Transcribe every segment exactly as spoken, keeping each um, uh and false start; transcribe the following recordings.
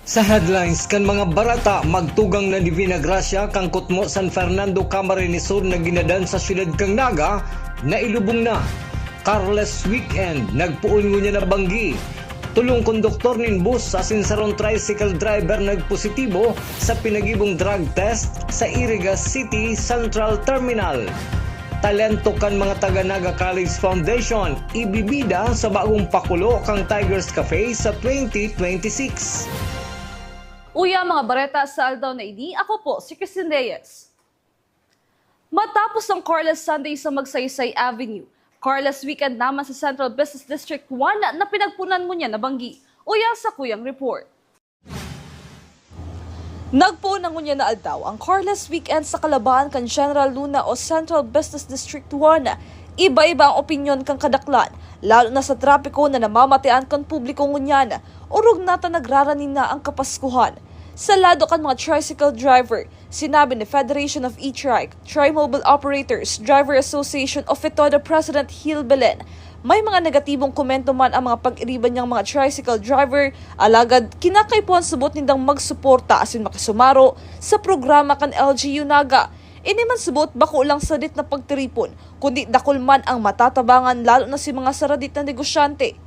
Sa headlines kan mga bareta, magtugang na Divina Gracia kan Kutmo San Fernando, Camarines Sur na ginadan sa siyudad kan Naga, nailubong na. Carless Weekend, nagpoon ngunyan na banggi. Tolong konduktor nin bus asin sarong tricycle driver nagpositibo sa pinagibong drug test sa Iriga City Central Terminal. Talento kan mga taga Naga College Foundation, ibibida sa bagong pakulo kan Tigers Cafe sa twenty twenty-six. Uya mga bareta sa aldaw na ini, ako po si Christine Reyes. Matapos ang Carless Sunday sa Magsaysay Avenue, Carless Weekend naman sa Central Business District one na pinagpunan ngunyan na banggi. Uya sa kuyang report. Nagpoon na ngunyan na aldaw ang Carless Weekend sa kalabaan kan General Luna o Central Business District one. Iba-iba ang opinyon kan kadaklan, lalo na sa trapiko na namamatean kan publiko ngunyan. Orog na ta nagrarani na ang Kapaskuhan. Sa lado kan mga tricycle driver, sinabi ni Federation of E-Trike, Trimobile Operators, Driver Association of FETODA President Gil Belen, may mga negatibong komento man ang mga pag-iriba niyang mga tricycle driver, alagad kinakaipuhan subot nindang magsuporta asin makisumaro sa programa kan L G U Naga. Ini man subot bako lang sadit na pagtiripon, kundi dakul man ang matatabangan, lalo na si mga saradit na negosyante.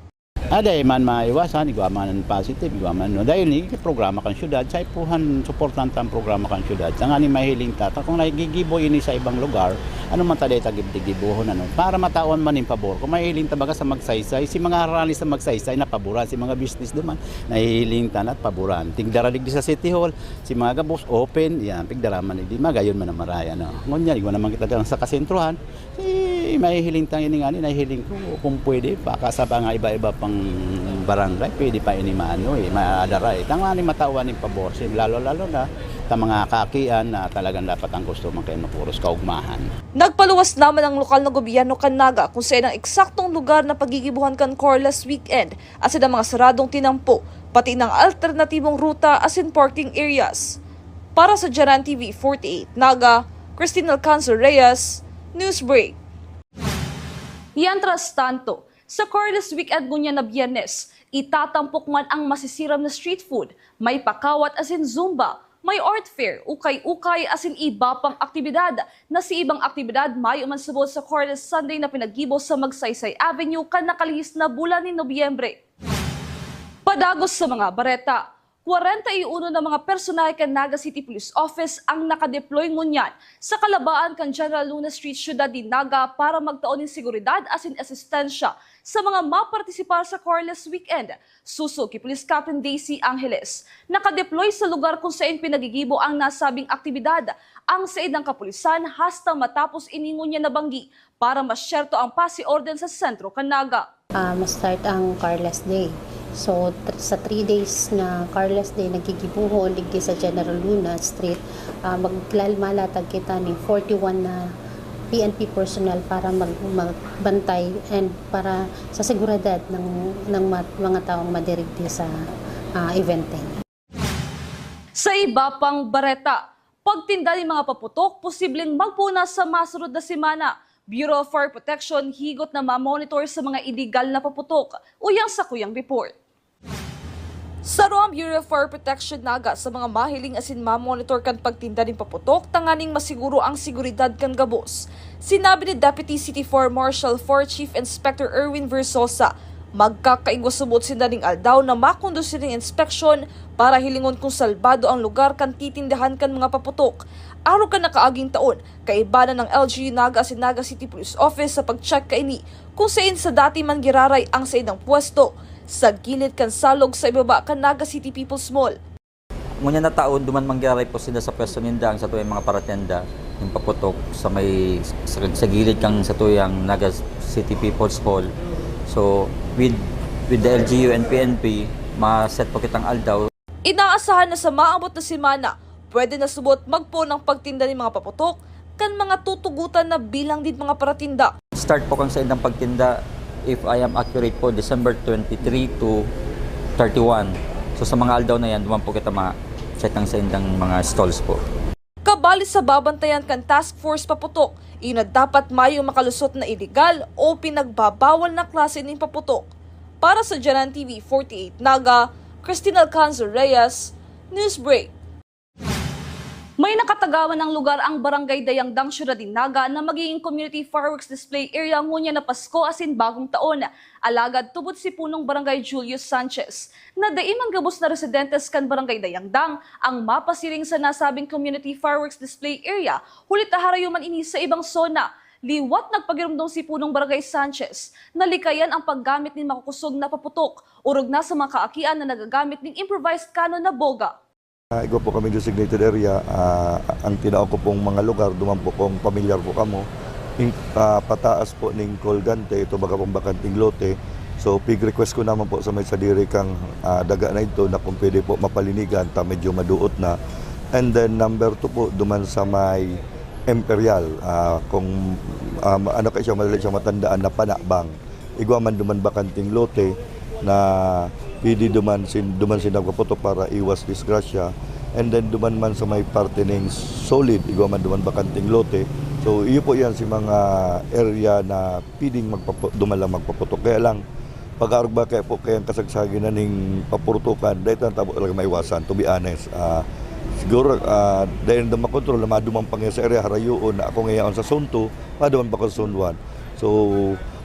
Aday man maiwasan, igwa man positive, igwa man, no? Dahil ni programa kan syudad, sa ipuhan, suportahan ta ang programa kan syudad. Tanganing mahiling ta, ta kung nagigibo ini sa ibang lugar, ano man ta dai ta gib-, gigibohon, ano? Para matawan man nin pabor. Kung mahiling ta baga sa Magsaysay, si mga harani sa Magsaysay, napaboran, si mga business duman, nahihiling ta na at paboran. Tigdara digdi sa City Hall, si mga gabos, open, yan, pigdara man digdi, magayon man ang maray, ano? Ngunyan, igwa naman kita dyan sa kasentruhan, Eh, mahihiling tang ini ngani, nahihiling ko kung pwede pa, kasaba nga iba-iba pang barangay, pwede pa ini maano eh, maadara eh. Tangani matawan nin pabor, sin-, lalo-lalo na ta mga kaakian na talagang dapat ang gusto man kayo mapuros kaugmahan. Nagpaluwas naman ang lokal na gobyerno kan Naga kung saan ang eksaktong lugar na pagigibuhan kan Carless Weekend asin ang mga saradong tinampo, pati ng alternatibong ruta asin parking areas. Para sa Jaran T V forty-eight Naga, Christine Alcanzar Reyes, Newsbreak. Mientras tanto, sa Carless Weekend ngunyan na Biyernes, itatampok man ang masisiram na street food, may pakawat asin zumba, may art fair, ukay-ukay asin iba pang aktibidad, na si ibang aktibidad mayo man subot sa Carless Sunday na pinaggibo sa Magsaysay Avenue kan nakalihis na bulan nin Nobyembre. Padagos sa mga bareta, kwarenta y uno na mga personahe kan Naga City Police Office ang nakadeploy ngunyan sa kalabaan kan General Luna Street, siyudad nin Naga, para magtao nin seguridad asin asistensya sa mga mapartisipar sa Carless Weekend. Suso ki Police Captain Daisy Angeles, nakadeploy sa lugar kung saen pinagigibo ang nasabing aktibidad ang saindang kapulisan hasta matapos ini ngunyan na banggi para masyerto ang pasi orden sa sentro kan Naga. Ah, ma-start ang Carless Day. So, tr-, sa three days na Carless Day, nagigibuhon digdi sa General Luna Street, ah, maglalmalatag kita ni forty-one na P N P personnel para mag-, magbantay and para sa seguridad ng, ng ma-, mga taong madirigdi sa, ah, event na ini. Sa iba pang bareta, pagtinda nin mga paputok posibleng magpuna sa masunod na semana. Bureau of Fire Protection higot na mamonitor sa mga iligal na paputok. Uya sa kuyang report. Saro ang Bureau of Fire Protection Naga sa mga mahiling asin mamonitor kan pagtinda nin paputok tanganing masiguro ang seguridad kan gabos. Sinabi ni Deputy City Fire Marshal Fire Chief Inspector Erwin Versosa, magkakaigwa subot sinda ning aldaw na makondusir nin inspeksyon para hilingon kung salbado ang lugar kan titindahan kan mga paputok. Arog kan nakaaging taon, kaiba na ng L G U Naga asin Naga City Police Office sa pag-check kaini, kung sain sa dati man giraray ang saindang pwesto, sa gilid kan salog sa ibaba kan Naga City People's Mall. Ngunyan na taon, duman man giraray po sinda sa pwesto ninda ang satuyang mga paratenda, yung paputok sa may, sa, sa gilid kang satuyang Naga City People's Hall. So, with, with the L G U and P N P, ma-set po kitang aldaw. Inaasahan na sa maabot na semana, pwede na subot magpoon ang pagtinda nin mga paputok kan mga tutugotan na bilang nin mga paratinda. Start po kang saindang pagtinda, if I am accurate po, December twenty-three to thirty-one. So, sa mga aldaw na yan, duman po kita ma-check ang saindang mga stalls po. Kabali sa babantayan kan Task Force Paputok, iyo na dapat mayong makalusot na iligal o pinagbabawal na klase nin paputok. Para sa Janan T V forty-eight Naga, Christine Alcanzo Reyes, Newsbreak. May nakatagawan ng lugar ang Barangay Dayangdang, Siyudad nin Naga na magiging community fireworks display area ngunyan na Pasko asin Bagong Taon. Alagad tubod si Punong Barangay Julius Sanchez na dai man gabos na residentes kan Barangay Dayangdang ang mapasiring sa nasabing community fireworks display area, huli ta harayo man ini sa ibang zona. Liwat nagpagiromdom si Punong Barangay Sanchez na likayan ang paggamit nin makukusog na paputok, orog na sa mga kaakian na nagagamit nin improvised cannon na boga. Ah, igwa po kami designated area. Ah, ang tinao ko pong mga lugar, duman po kung pamilyar po kamo. In, ah, pataas po ning Colgante, ito baga pong bakanting lote. So, pig-request ko naman po sa may sadiri kang, ah, daga na ito na kung pwede po mapalinigan, ta medyo maduot na. And then number two po, duman sa may Imperial, ah, kung, ah, ano kayo siya, madali siya matandaan na panabang. Igwa man duman bakanting lote na pwede duman sin-, duman sin nagpaputok para iwas disgrasya. And then duman man sa may parte ning solid, igwa man duman bakanting lote. So, iyo po yan si mga area na pwedeng magpapu-, duman lang magpaputok. Kaya lang, pag-arog ba kaya po kaya ang kasagsagan na ning papurutukan, dahil ito ang tabo talaga maiwasan, to be honest. Ah, siguro, ah, dahil na makontrol na maduman pa nga sa area, harayoon na ako ngayon sa zone two, maduman pa ko sa zone one. So,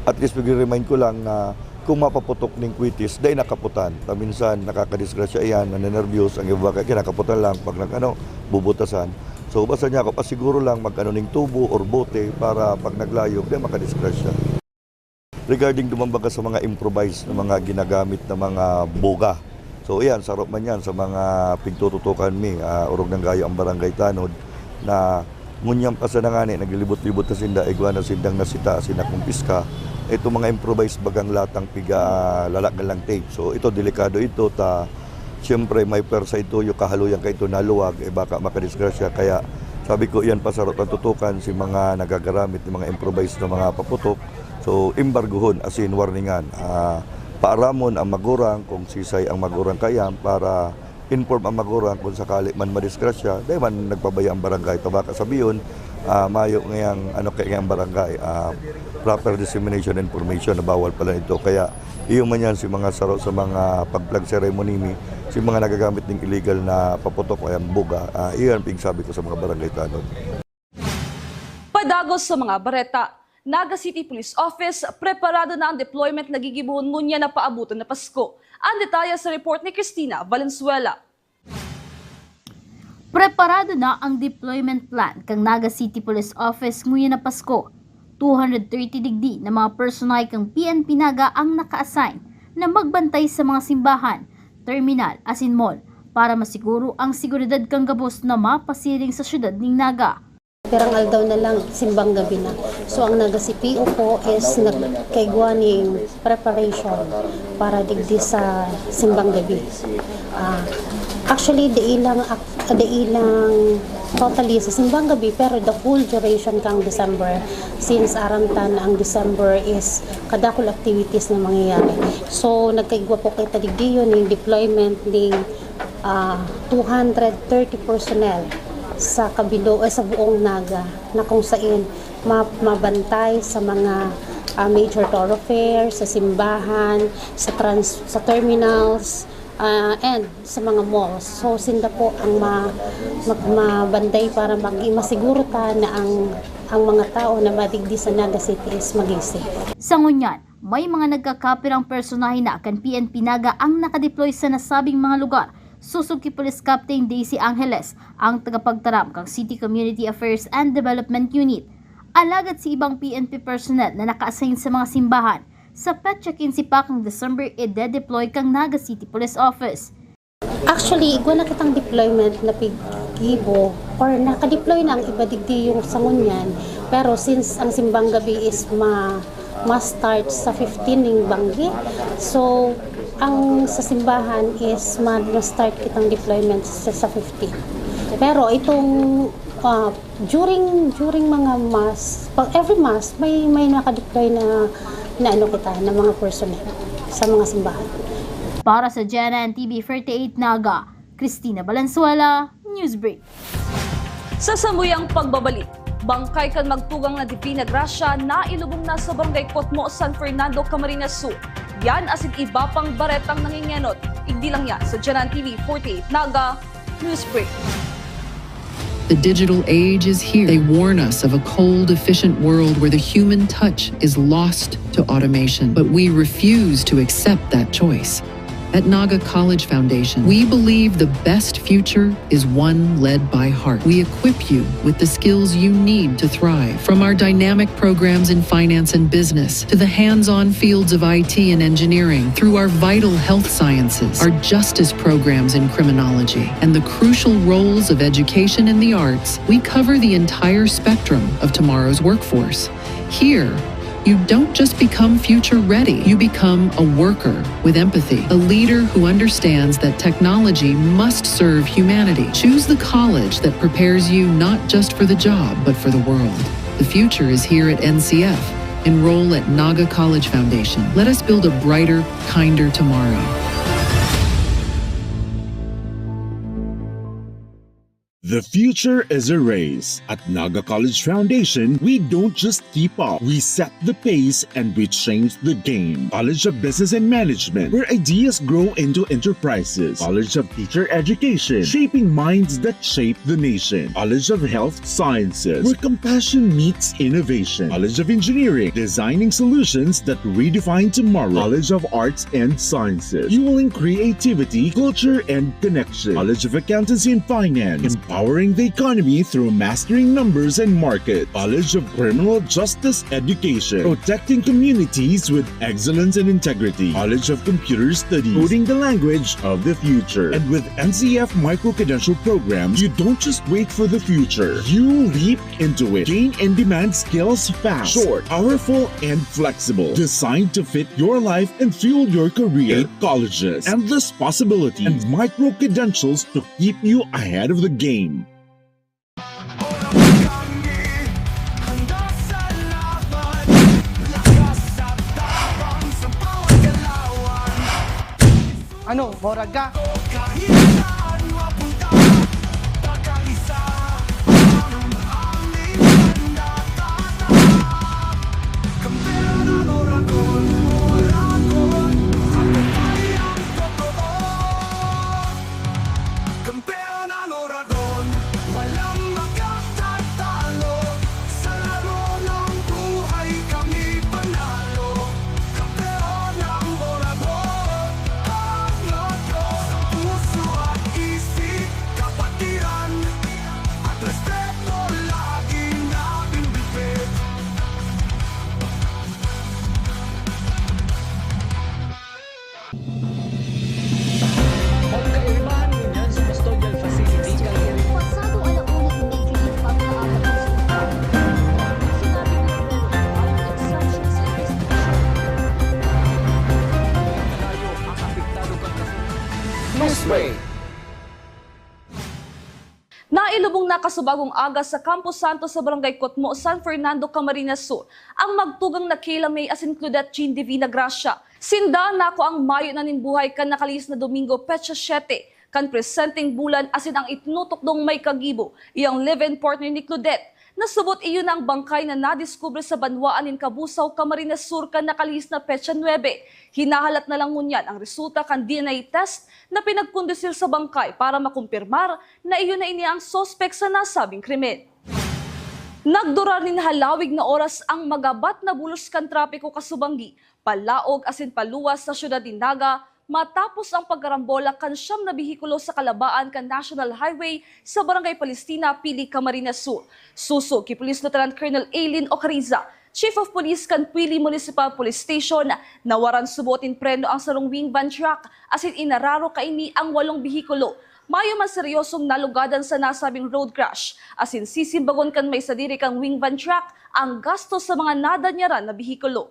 at least pag-remind ko lang na kung mapaputok ning kwitis, dai nakaputan. Paminsan, nakakadisgrasya iyan, nanenerbyos, ang iba kaya kinakaputan lang pag nag-ano, bubutasan. So, basta niya ako, pasiguro lang mag-ano ning tubo or bote para pag naglayog, di makadisgrasya. Regarding duman baga sa mga improvised na mga ginagamit na mga boga. So, iyan, sarap man yan sa mga pigtututukan mi, ah, orog nang gayo ang barangay tanod na ngunyan pa sa nangani, naglilibot-libot na sinda, igwa na sindang nasita, sinakumpiska. Itong mga improvised bagang latang piga, ah, lalak na lang tape. So, ito, delikado ito, ta, siyempre, may pwersa ito, yung kahaluyan ka ito naluwag, eh, baka makadisgrasya. Kaya, sabi ko, iyan, pasarot ang tutukan, si mga nagagaramit ng mga improvised na mga paputok. So, embargohon, as in, warningan. Ah, paaramon ang magurang kung sisay ang magurang kayam para inform ang magurang kung sakali man madisgrasya, dahil man nagpabaya ang barangay. Ta baka sabihon, ah, mayo ngayang, ano, kaya ngayang barangay, ah, proper dissemination information na bawal pala ito. Kaya, iyo man yan si mga saro sa mga pag-flag ceremony ni, si mga nagagamit ng illegal na paputok o yan buga, ah, iyo ang pigsabi ko sa mga barangay tanod. Padagos sa mga bareta, Naga City Police Office, preparado na ang deployment na gigibohon ngunyan na paaboton na Pasko. Ang detalye sa report ni Christina Valenzuela. Preparado na ang deployment plan kan Naga City Police Office ngunyan na Pasko. Two hundred thirty digdi na mga personahe kan P N P Naga ang naka-assign na magbantay sa mga simbahan, terminal, asin mall para masiguro ang seguridad kan gabos na mapasiring sa siyudad nin Naga. Pirang aldaw na lang, simbang gabi na. So, ang Naga C P O po is nagkaigwa ning preparation para digdi sa simbang gabi. Ah, actually, dai lang, ac-, dai lang totally sa simbang gabi, pero the whole duration kang December, since aram ta na ang December is kadakul activities na mangyayari. So, nagkaigwa po kita digdi yun, yung deployment ning, ah, two hundred thirty personnel sa kabilo, eh, sa buong Naga, na kung sain ma-, mabantay sa mga, ah, major thoroughfare, sa simbahan, sa trans-, sa terminals, ah, and sa mga malls. So, sinda po ang ma-, mag-, mabantay para mag-, masiguro ta na ang, ang mga tao na madigdi sa Naga City is maging safe. Sa ngunyan, may mga nagkakapirang personahe na kan P N P Naga ang nakadeploy sa nasabing mga lugar. Sosog ki Police Captain Daisy Angeles, ang tagapagtaram kan City Community Affairs and Development Unit. Alagad si ibang P N P personnel na naka-assign sa mga simbahan, sa petsa quince pa kan December, ide-deploy kan Naga City Police Office. Actually, igwa na kitang deployment na piggibo or naka-deploy na ang iba digdi yung sa ngunyan. Pero since ang simbang gabi is ma-, ma-start sa fifteen ning banggi, so ang sa simbahan is ma-, ma-start kitang deployment sa, sa fifteen. Pero itong, ah, during, during mga mass, pag every mass, may, may naka-deploy na, na ano kita, na mga personnel sa mga simbahan. Para sa G N N T V forty-eight Naga, Christina Valenzuela, Newsbreak. Sa samuyang pagbabalik, bangkay kan magtugang na Divina Gracia nailubong na sa Barangay Kotmo, San Fernando, Camarines Sur. Yan asin iba pang baretang nangingenot. Igdi lang yan sa Janan T V forty-eight Naga Newsbreak. The digital age is here. They warn us of a cold, efficient world where the human touch is lost to automation, but we refuse to accept that choice. At Naga College Foundation, we believe the best future is one led by heart. We equip you with the skills you need to thrive, from our dynamic programs in finance and business to the hands-on fields of I T and engineering. Through our vital health sciences, our justice programs in criminology, and the crucial roles of education and the arts, we cover the entire spectrum of tomorrow's workforce. Here, you don't just become future ready, you become a worker with empathy, a leader who understands that technology must serve humanity. Choose the college that prepares you not just for the job, but for the world. The future is here at N C F. Enroll at Naga College Foundation. Let us build a brighter, kinder tomorrow. The future is a race. At Naga College Foundation, we don't just keep up. We set the pace and we change the game. College of Business and Management, where ideas grow into enterprises. College of Teacher Education, shaping minds that shape the nation. College of Health Sciences, where compassion meets innovation. College of Engineering, designing solutions that redefine tomorrow. College of Arts and Sciences, fueling creativity, culture, and connection. College of Accountancy and Finance, empowering the economy through mastering numbers and market. College of Criminal Justice Education, protecting communities with excellence and integrity. College of Computer Studies, coding the language of the future. And with N C F micro-credential programs, you don't just wait for the future. You leap into it. Gain in-demand skills fast, short, powerful, and flexible. Designed to fit your life and fuel your career. Eight colleges, endless possibilities, and micro-credentials to keep you ahead of the game. Ano, morag ka? Kampeon ang Oragon, walang makatatalo. Sa laro ng buhay kami panalo. Kampeon ang Oragon, pangatlo. Sa puso at isip, kapatiran at respeto lagi namin bitbit. Pagkairibahan ngunyan sa custodial facility kan Pasado alauna ni May Philip pagkaaga ng suka. Sinabi ni Rivera, ang instruction sa investigation. Tayo ang apektado kan kaso. Newsbreak. Nailubong na kasubagong aga sa Campo Santo sa Barangay Cotmo, San Fernando, Camarines Sur, ang magtugang na Kayla May asin Claudette Jean Divina Gracia. Sinda nakuang mayo na nin buhay kan nakalihis na Domingo, petsa siyete kan presenteng bulan, asin ang itinutukdong may kagibo, iyang live-in partner ni Claudette. Nasubot iyo na ang bangkay na nadiskubre sa banwaan nin Cabusao, Camarines Sur, kan nakalihis na petsa nuebe. Hinahalat na lang ngunyan ang resulta kan D N A test na pinagkondusir sa bangkay para makumpirmar na iyo na ini ang suspek sa nasabing krimen. Nagdurar nin halawig na oras ang magabat na bulos kan trapiko kasubanggi, palaog asin paluwas sa siyudad nin Naga, matapos ang pagkarambola kan siyam na behikulo sa kalabaan kan National Highway sa Barangay Palestina, Pili, Camarines Sur. Suso ki Police Lieutenant Colonel Aileen Ocariza, Chief of Police kan Pili Municipal Police Station, nawaran subot nin preno ang sarong wing van truck asin inararo kaini ang walong behikulo. Mayo man seryosong nalugadan sa nasabing road crash, asin sisimbagon kan may sadiri kan wing van truck ang gastos sa mga nadanyaran na behikulo.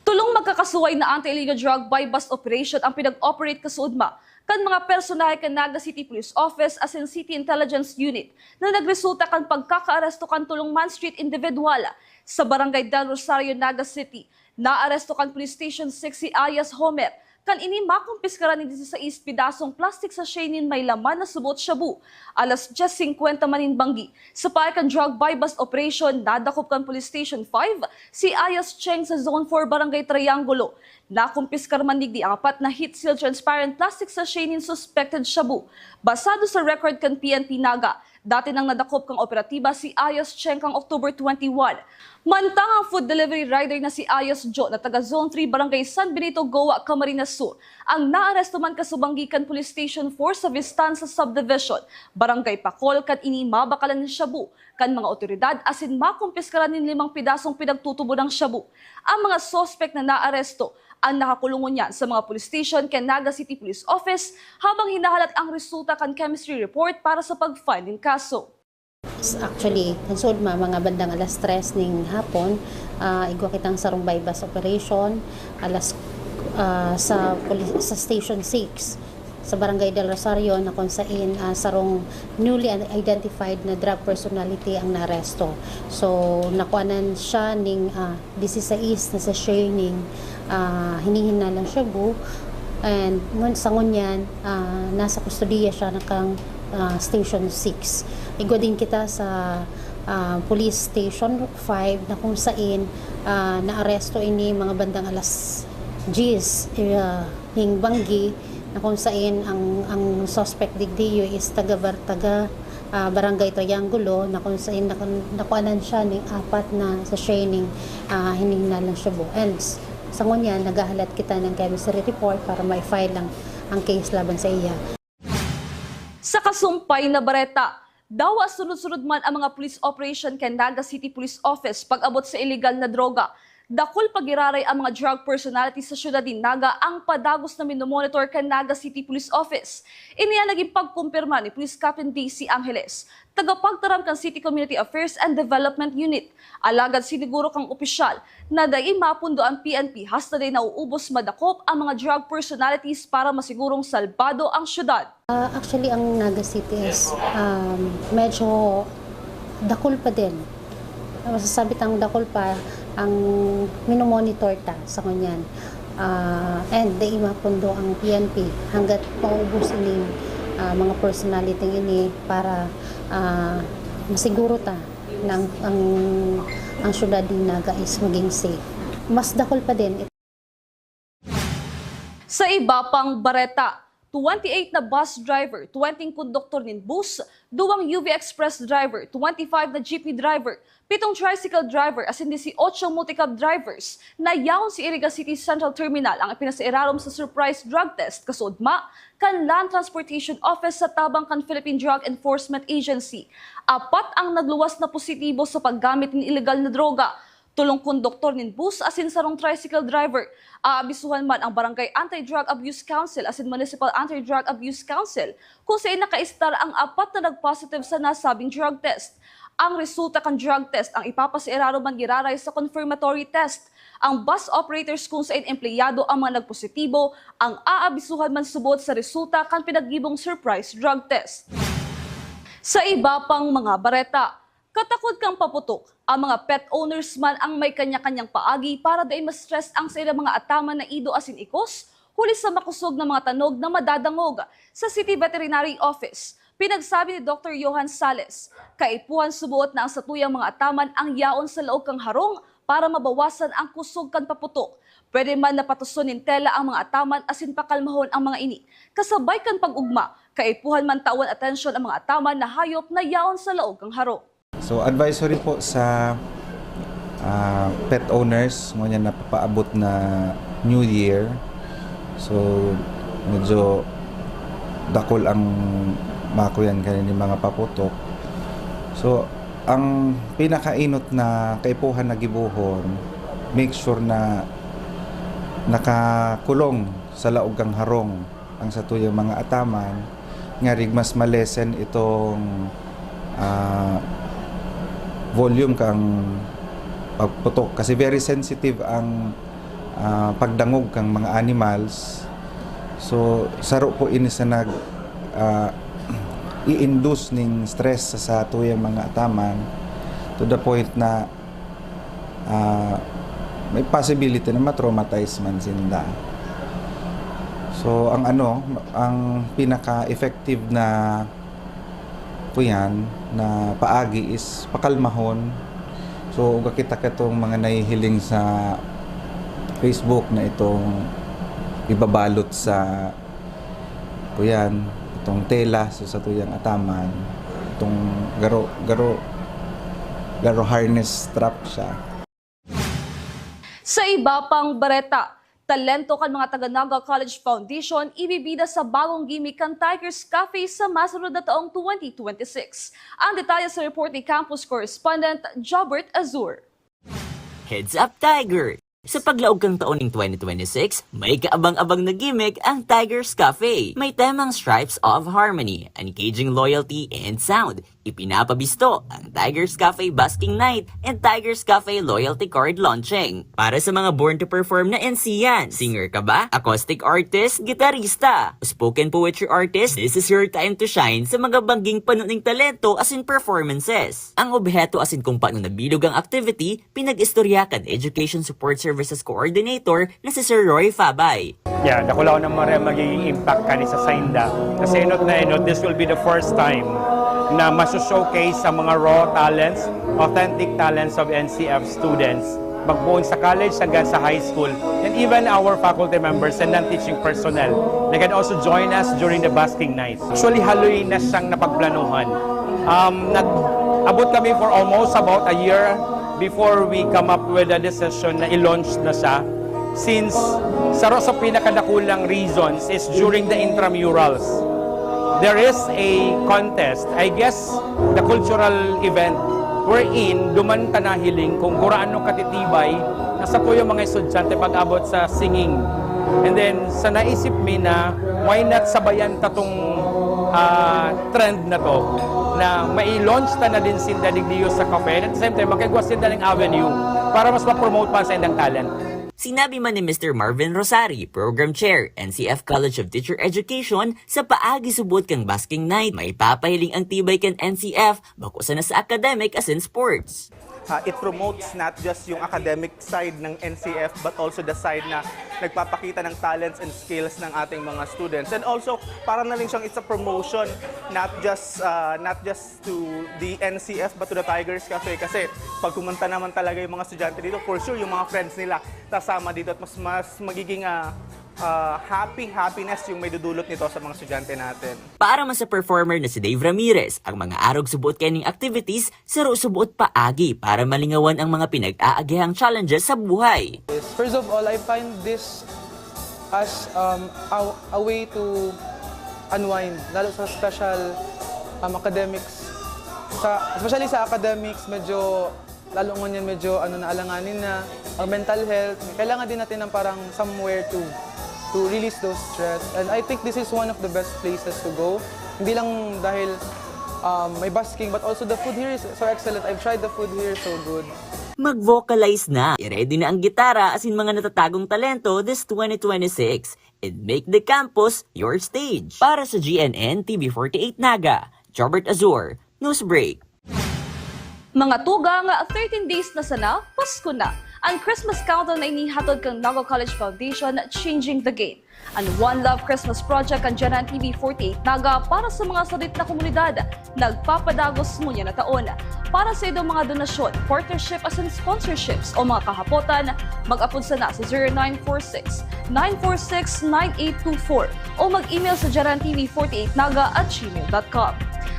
Tolong magkakasuway na anti-illegal drug buy-bust operation ang pinag-operate kasuodma kan mga personahe kan Naga City Police Office asin City Intelligence Unit na nagresulta kan pagkakaaresto kan tolong man street individual sa Barangay Del Rosario, Naga City. Naaresto kan Police Station six si alias Homer, Kan ini, makumpiskaran nin disisais pedasong plastic sachet nin may laman na subot shabu. Alas dyes singkwenta man nin banggi, sa paagi kan drug buy-bust operation, nadakop kan Police Station five si Ayas Cheng sa Zone four, Barangay Triangulo. Nakumpiskar man digdi ang apat na heat-sealed transparent plastic sachet nin suspected shabu. Basado sa record kan P N P Naga, dati nang nadakop kan operatiba si Ayas Cheng kan October twenty-one. Mantang ang food delivery rider na si Ayas Jo na taga Zone three, Barangay San Benito, Goa, Camarines Sur, ang naaresto man kasubanggi kan Police Station four sa Vistanza Subdivision, Barangay Pacol, kan ini mabakalan nin shabu kan mga otoridad asin makumpiskaran nin limang pedasong pinagtutubodang shabu. Ang mga suspek na naaresto ang nakakulong ngunyan sa mga police station kan Naga City Police Office, habang hinahalat ang resulta kan chemistry report para sa pag-file nin kaso. Actually, kan suod ma, mga bandang alas tres ning hapon, ah, igwa kitang sarong buy-bust operation, alas, ah, sa poli-, sa Station six, sa Barangay Del Rosario, na kung sain, ah, sarong newly identified na drug personality ang naaresto. So, nakuanan siya ning, ah, disisais na sachet ning, ah, hinihinalang shabu. And ngun-, sa ngunyan, ah, nasa kustodiya siya na kang, ah, Station six. Igwa din kita sa, ah, Police Station five, na kung sain, ah, naaresto ini mga bandang alas diyes, ah, ning banggi, na kung sain ang, ang suspect digdiyo is taga Bar-, taga, ah, Barangay Triangulo, na kung sain naku-, nakuanan siya ning apat na sachet ning, ah, hinihinalang shabu. And s-, sa ngunyan, naghahalat kita ng chemistry report para ma-file ang, ang case laban sa iya. Sa kasumpay na bareta, dawa sunod-sunod man ang mga police operation kan Naga City Police Office pag-abot sa iligal na droga. Dakul pa giraray ang mga drug personality sa syudad nin Naga ang padagos na minomonitor kan Naga City Police Office. Ini an nagin pagkumpirma ni Police Captain D C Angeles, tagapagtaram kan City Community Affairs and Development Unit. Alagad siniguro kan opisyal na dai mapundo ang P N P hasta dai nauubos madakop ang mga drug personalities para masigurong salbado ang syudad. Ah, actually, ang Naga City is, um, medyo dakul pa din. Masasabi tang dakul pa ang minomonitor ta sa ngunyan. Ah, and dai mapundo ang P N P hanggat maubos ining, ah, mga personality ini para, ah, masiguro ta na ang, ang, ang syudad nin Naga is maging safe. Mas dakul pa din. Sa iba pang bareta, twenty-eight na bus driver, twenty konduktor nin bus, duwang U V Express driver, twenty-five na jeepney driver, pitong tricycle driver, asin dieciocho multicab drivers na yaon sa Iriga City Central Terminal ang ipinasairarom sa surprise drug test kasuodma kan Land Transportation Office sa tabang kan Philippine Drug Enforcement Agency. Apat ang nagluwas na positibo sa paggamit nin ilegal na droga. Tolong konduktor nin bus asin sarong tricycle driver. Aabisuhan man ang Barangay Anti-Drug Abuse Council asin Municipal Anti-Drug Abuse Council kung sain nakaistar ang apat na nag-positive sa nasabing drug test. Ang resulta kan drug test ang ipapasairarom man giraray sa confirmatory test. Ang bus operators kung sain empleyado ang mga nagpositibo ang aabisuhan man subot sa resulta kan pinagibong surprise drug test. Sa iba pang mga bareta, katakod kan paputok, ang mga pet owners man ang may kanya-kanyang paagi para dai ma-stress ang saindang mga ataman na ido asin ikos, huli sa makosog na mga tanog na madadangog. Sa City Veterinary Office, pinagsabi ni Doktor Johan Sales, kaipuhan subot na ang satuyang mga ataman ang yaon sa laog kan harong para mabawasan ang kusog kan paputok. Pwede man na patuson nin tela ang mga ataman asin pakalmahon ang mga ini. Kasabay kan pag-ugma, kaipuhan man tawan atensyon ang mga ataman na hayop na yaon sa laog kan harong. So, advisory po sa, ah, pet owners, ngunyan na papaabot na New Year. So, medyo dakul ang makuyan kaini mga paputok. So, ang pinakainot na kaipuhan na gibohon, make sure na nakakulong sa laog kan harong ang satuyang mga ataman, ngarig mas ma-lessen itong, ah, volume kan pagputok. Kasi very sensitive ang, ah, pagdangog kan mga animals. So, saro po ini sa nag, ah, i-induce ning stress sa, satuyang mga ataman to the point na, ah, may possibility na ma-traumatize man sinda. So, ang ano, ang pinaka-effective na kuyan, na paagi is pakalmahon. So, uga kita katong mga nahihiling sa Facebook na itong ibabalot sa kuyan, itong tela, so sa tuyang ataman, itong garo, garo, garo harness strap siya. Sa iba pang bareta, talento kan mga taga Naga College Foundation ibibida sa bagong gimmick kan Tigers Cafe sa masunod na taong twenty twenty-six. Ang detalye sa report ni campus correspondent Jobert Azur. Heads up, Tiger! Sa paglaog kang taon ning twenty twenty-six, may kaabang-abang na gimmick ang Tiger's Cafe. May temang Stripes of Harmony, Engaging Loyalty and Sound. Ipinapabisto ang Tiger's Cafe Busking Night and Tiger's Cafe Loyalty Card Launching. Para sa mga born to perform na N C yan. Singer ka ba? Acoustic artist? Gitarista? Spoken poetry artist? This is your time to shine sa mga bangging panuning talento asin performances. Ang obheto asin kung paano nabilog ang activity, pinag-istorya kan Education Support Services Coordinator na si Sir Roy Fabay. Yeah, dakulaon na man magiging impact kani sa sainda. Kasi enot na enot, this will be the first time na maso-showcase sa mga raw talents, authentic talents of N C F students. Magpoon sa college hanggang sa high school, and even our faculty members and non-teaching personnel, they can also join us during the busking night. Actually, haloy na siyang napagplanuhan. Um, nag-abot kami for almost about a year before we come up with a decision na i-launch na siya. Since saro sa pinakadakulang reasons is during the intramurals, there is a contest. I guess the cultural event wherein duman ta nahiling kung guraano katitibay na sa tuyang mga estudyante pag-abot sa singing. And then, sa naisip mi na why not sabayan ta tong ah, trend na to na mai-launch ta na din sinda digdiyo sa cafe, and at the same time, makaigwa sinda ng avenue para mas ma-promote pa sa indang talent. Sinabi man ni Mister Marvin Rosari, Program Chair, N C F College of Teacher Education, sa paagi subot kang Busking Night, maipapahiling ang tibay kan N C F, bako sana sa academic asin sports. Uh, it promotes not just yung academic side ng N C F but also the side na nagpapakita ng talents and skills ng ating mga students. And also, para na rin siyang it's a promotion not just uh, not just to the N C F but to the Tigers Cafe kasi pag pumunta naman talaga yung mga estudyante dito, for sure yung mga friends nila sasama dito at mas mas magiging uh, uh, happy happiness yung may dudulot nito sa mga estudyante natin. Para man sa performer na si Dave Ramirez, ang mga arog subot kaining activities saro subot paagi para malingawan ang mga pinag-aagihang challenges sa buhay. First of all, I find this as um, a, a way to unwind, lalo sa special um, academics. Sa, especially sa academics, medyo lalo ngunyan medyo ano na alanganin na ang mental health. Kailangan din natin ng parang somewhere to to release those stress. And I think this is one of the best places to go. Hindi lang dahil um, may busking, but also the food here is so excellent. I've tried the food here, so good. Mag-vocalize na! I-ready na ang gitara asin mga natatagong talento this twenty twenty-six and make the campus your stage. Para sa G N N T V forty-eight Naga, Jobert Azur, Newsbreak. Mga tugang, thirteen days na sana, Pasko na! Ang Christmas countdown na inihatod kan Naga College Foundation, Changing the Game. An One Love Christmas Project kan G N N T V forty-eight Naga para sa mga sadit na komunidad. Nagpapadagos ngunyan na taon. Para sa idong mga donasyon, partnership asin sponsorships o mga kahapotan, mag-apod sana sa zero nine four six, nine four six, nine eight two four o mag-email sa G N N T V forty-eight Naga at gmail dot com.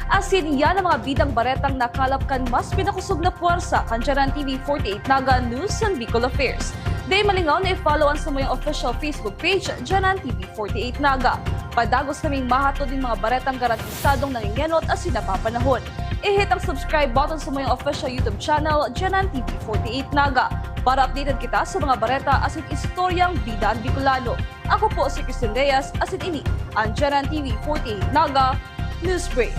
Asin yan ang mga bidang baretang nakalap kan mas pinakosog na puwersa kan G N N T V forty-eight Naga News and Bicol Affairs. Dai malingaw na i-follow an samuyang official Facebook page, G N N T V forty-eight Naga. Padagos kaming mahatod nin mga baretang garantisadong nangengenot asin napapanahon. I-hit ang subscribe button samuyang official YouTube channel, G N N T V forty-eight Naga, para updated kita sa mga bareta asin istoryang bida an Bicolano. Ako po si Christine Reyes, asin ini an G N N T V forty-eight Naga Newsbreak.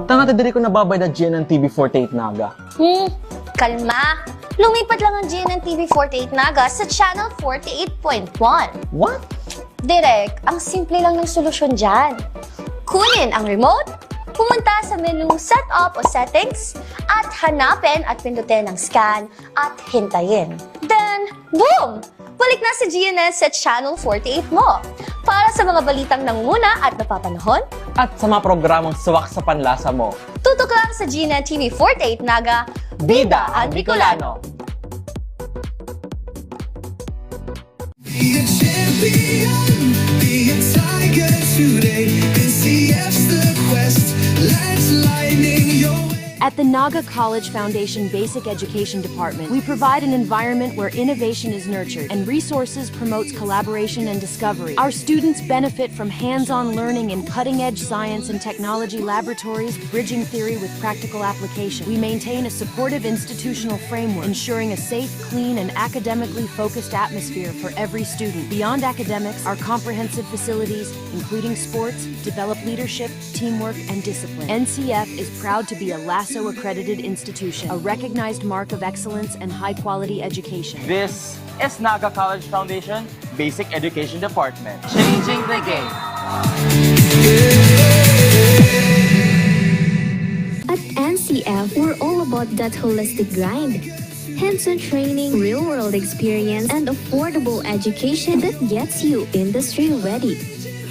Tanga ta diri ko nababayad na G N N T V forty-eight Naga. Hmm, kalma. Lumipat lang ang G N N T V forty-eight Naga sa Channel forty-eight point one. What? Direk, ang simple lang ng solusyon dyan. Kunin ang remote, Pumunta sa menu Setup o Settings at hanapin at pindutin ang Scan at hintayin. Then, boom! Balik na si G N S sa Channel forty-eight mo. Para sa mga balitang nangunguna at napapanahon, At sa mga programang swak sa panlasa mo. Tutok lang sa G N N T V forty-eight Naga, Bida ang Bicolano. Be a champion, be a tiger today. N C F's the quest, let's lightning your way. At the Naga College Foundation Basic Education Department, we provide an environment where innovation is nurtured and resources promotes collaboration and discovery. Our students benefit from hands-on learning in cutting-edge science and technology laboratories, bridging theory with practical application. We maintain a supportive institutional framework, ensuring a safe, clean, and academically focused atmosphere for every student. Beyond academics, our comprehensive facilities, including sports, develop leadership, teamwork, and discipline. N C F is proud to be a LASO accredited institution, a recognized mark of excellence and high quality education. This is Naga College Foundation Basic Education Department. Changing the game. At N C F, we're all about that holistic grind. Hands-on training, real-world experience, and affordable education that gets you industry ready.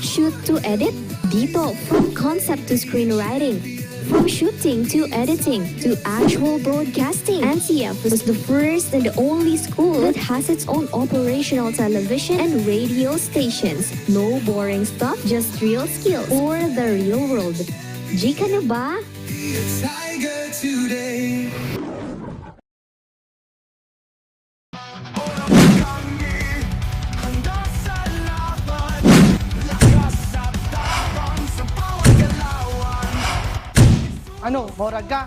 Shoot to edit? Dito, from concept to screenwriting, from shooting to editing to actual broadcasting, N C F was the first and only school that has its own operational television and radio stations. No boring stuff, just real skills for the real world. G ka na ba? Be a tiger today. Ano, morag ka?